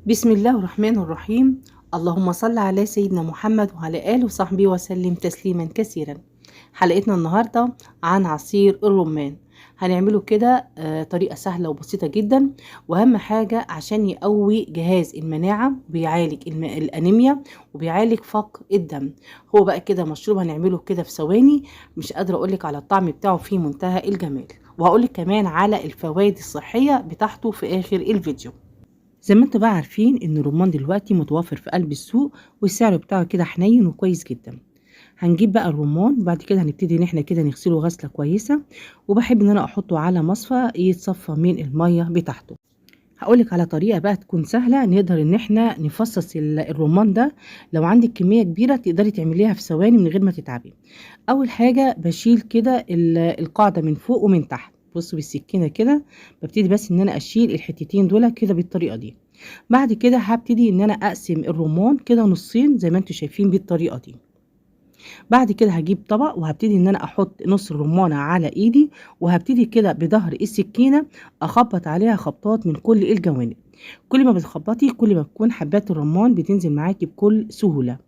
بسم الله الرحمن الرحيم. اللهم صل على سيدنا محمد وعلى آله وصحبه وسلم تسليما كثيرا. حلقتنا النهاردة عن عصير الرمان. هنعمله كده طريقة سهلة وبسيطة جدا، واهم حاجة عشان يقوي جهاز المناعة وبيعالج الأنيميا وبيعالج فقر الدم. هو بقى كده مشروب هنعمله كده في ثواني، مش قادرة اقولك على الطعم بتاعه في منتهى الجمال، وهقولك كمان على الفوائد الصحية بتاعته في آخر الفيديو. زي ما انتوا بقى عارفين ان الرمان دلوقتي متوفر في قلب السوق، والسعر بتاعه كده حنين وكويس جدا. هنجيب بقى الرمان، بعد كده هنبتدي ان احنا كده نغسله غسله كويسة، وبحب ان انا احطه على مصفى يتصفى من المية بتاعته. هقولك على طريقه بقى تكون سهلة نقدر ان احنا نفصص الرمان ده. لو عندك كمية كبيرة تقدري تعمليها في ثواني من غير ما تتعبي. اول حاجة بشيل كده القاعدة من فوق ومن تحت، بصوا بالسكينة كده ببتدي بس ان انا اشيل الحتتين دول كده بالطريقة دي. بعد كده هبتدي ان انا اقسم الرمان كده نصين زي ما انتم شايفين بالطريقة دي. بعد كده هجيب طبق وهبتدي ان انا احط نص الرمانه على ايدي، وهبتدي كده بظهر السكينة اخبط عليها خبطات من كل الجوانب. كل ما بتخبطي كل ما بتكون حبات الرمان بتنزل معاكي بكل سهولة.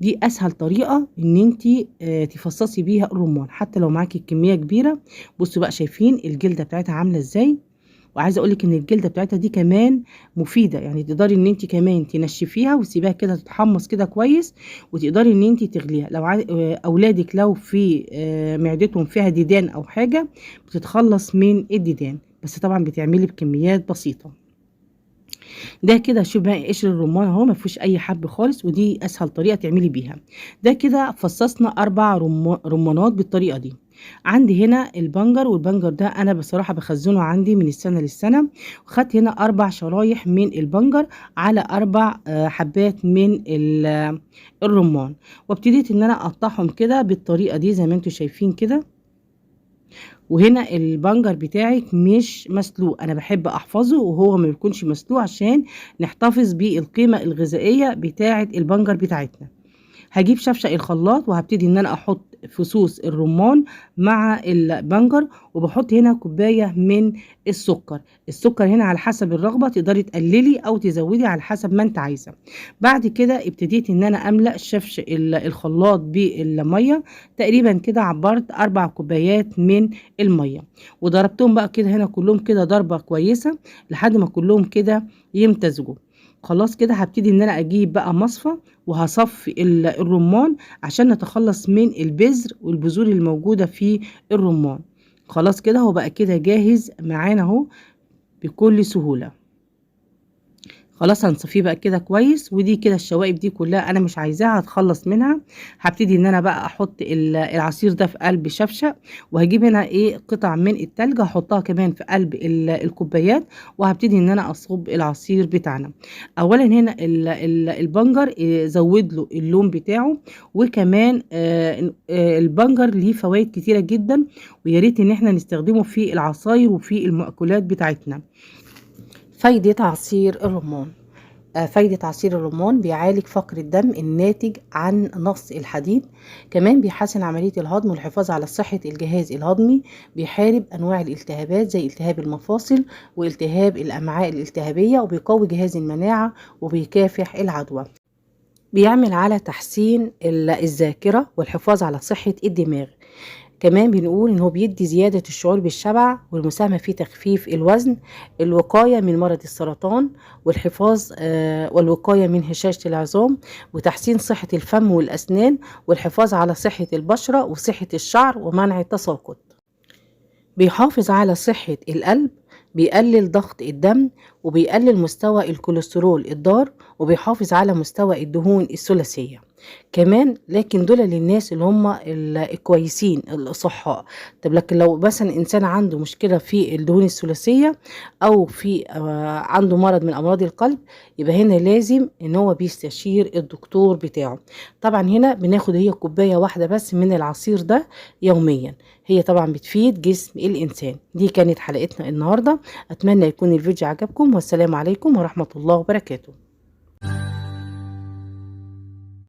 دي اسهل طريقه ان انتي تفصصي بيها الرمان حتى لو معاكي كمية كبيرة. بصوا بقى شايفين الجلدة بتاعتها عامله ازاي، وعايزه اقولك ان الجلدة بتاعتها دي كمان مفيدة، يعني تقدري ان انت كمان تنشفيها وتسيبيها كده تتحمص كده كويس، وتقدري ان انت تغليها. لو اولادك لو في معدتهم فيها ديدان او حاجة بتتخلص من الديدان، بس طبعا بتعملي بكميات بسيطة. ده كده شوف بقى قشر الرمان اهو ما فيهوش اي حب خالص، ودي اسهل طريقه تعملي بيها. ده كده فصصنا 4 رمانات بالطريقة دي. عندي هنا البنجر، والبنجر ده انا بصراحة بخزنه عندي من السنة للسنة. خدت هنا 4 شرايح من البنجر على 4 حبات من الرمان، وابتديت ان انا اقطعهم كده بالطريقة دي زي ما انتم شايفين كده. وهنا البنجر بتاعك مش مسلوق، انا بحب احفظه وهو ما بيكونش مسلوق عشان نحتفظ بالقيمة الغذائية بتاعه البنجر بتاعتنا. هجيب شفشق الخلاط وهبتدي ان انا احط فصوص الرمان مع البنجر، وبحط هنا كوباية من السكر. السكر هنا على حسب الرغبة، تقدري تقللي او تزودي على حسب ما انت عايزه. بعد كده ابتديت ان انا املأ شفش الخلاط بالمية، تقريبا كده عبرت 4 كوبايات من المية، وضربتهم بقى كده هنا كلهم كده ضربه كويسة لحد ما كلهم كده يمتزجوا. خلاص كده هبتدي ان انا اجيب بقى مصفى وهصفي الرمان عشان نتخلص من البذر والبذور الموجودة في الرمان. خلاص كده هو بقى كده جاهز معانا اهو بكل سهولة. خلاص هنصفيه بقى كده كويس، ودي كده الشوائب دي كلها انا مش عايزاها، هتخلص منها. هبتدي ان انا بقى احط العصير ده في قلب شفشق، وهجيب هنا قطع من التلج هحطها كمان في قلب الكوبايات، وهبتدي ان انا اصب العصير بتاعنا. اولا هنا البنجر زود له اللون بتاعه، وكمان البنجر ليه فوائد كتيرة جدا، ويا ريت ان احنا نستخدمه في العصاير وفي المأكولات بتاعتنا. فايدة عصير الرمان. فايدة عصير الرمان بيعالج فقر الدم الناتج عن نقص الحديد، كمان بيحسن عملية الهضم والحفاظ على صحة الجهاز الهضمي، بيحارب أنواع الالتهابات زي التهاب المفاصل والتهاب الأمعاء الالتهابية، وبيقوي جهاز المناعة وبيكافح العدوى. بيعمل على تحسين الذاكرة والحفاظ على صحة الدماغ. كمان بنقول إن هو بيدي زيادة الشعور بالشبع والمساهمة في تخفيف الوزن، الوقاية من مرض السرطان والحفاظ والوقاية من هشاشة العظام، وتحسين صحة الفم والأسنان، والحفاظ على صحة البشرة وصحة الشعر ومنع التساقط. بيحافظ على صحة القلب، بيقلل ضغط الدم، وبيقلل مستوى الكوليسترول الضار، وبيحافظ على مستوى الدهون الثلاثية كمان. لكن دول للناس اللي هم الكويسين الأصحاء. طب لكن لو مثلا إنسان عنده مشكلة في الدهون الثلاثية أو عنده مرض من أمراض القلب، يبقى هنا لازم إن هو بيستشير الدكتور بتاعه. طبعا هنا بناخد هي كوباية واحدة بس من العصير ده يوميا، هي طبعا بتفيد جسم الإنسان. دي كانت حلقتنا النهاردة، أتمنى يكون الفيديو عجبكم، والسلام عليكم ورحمة الله وبركاته.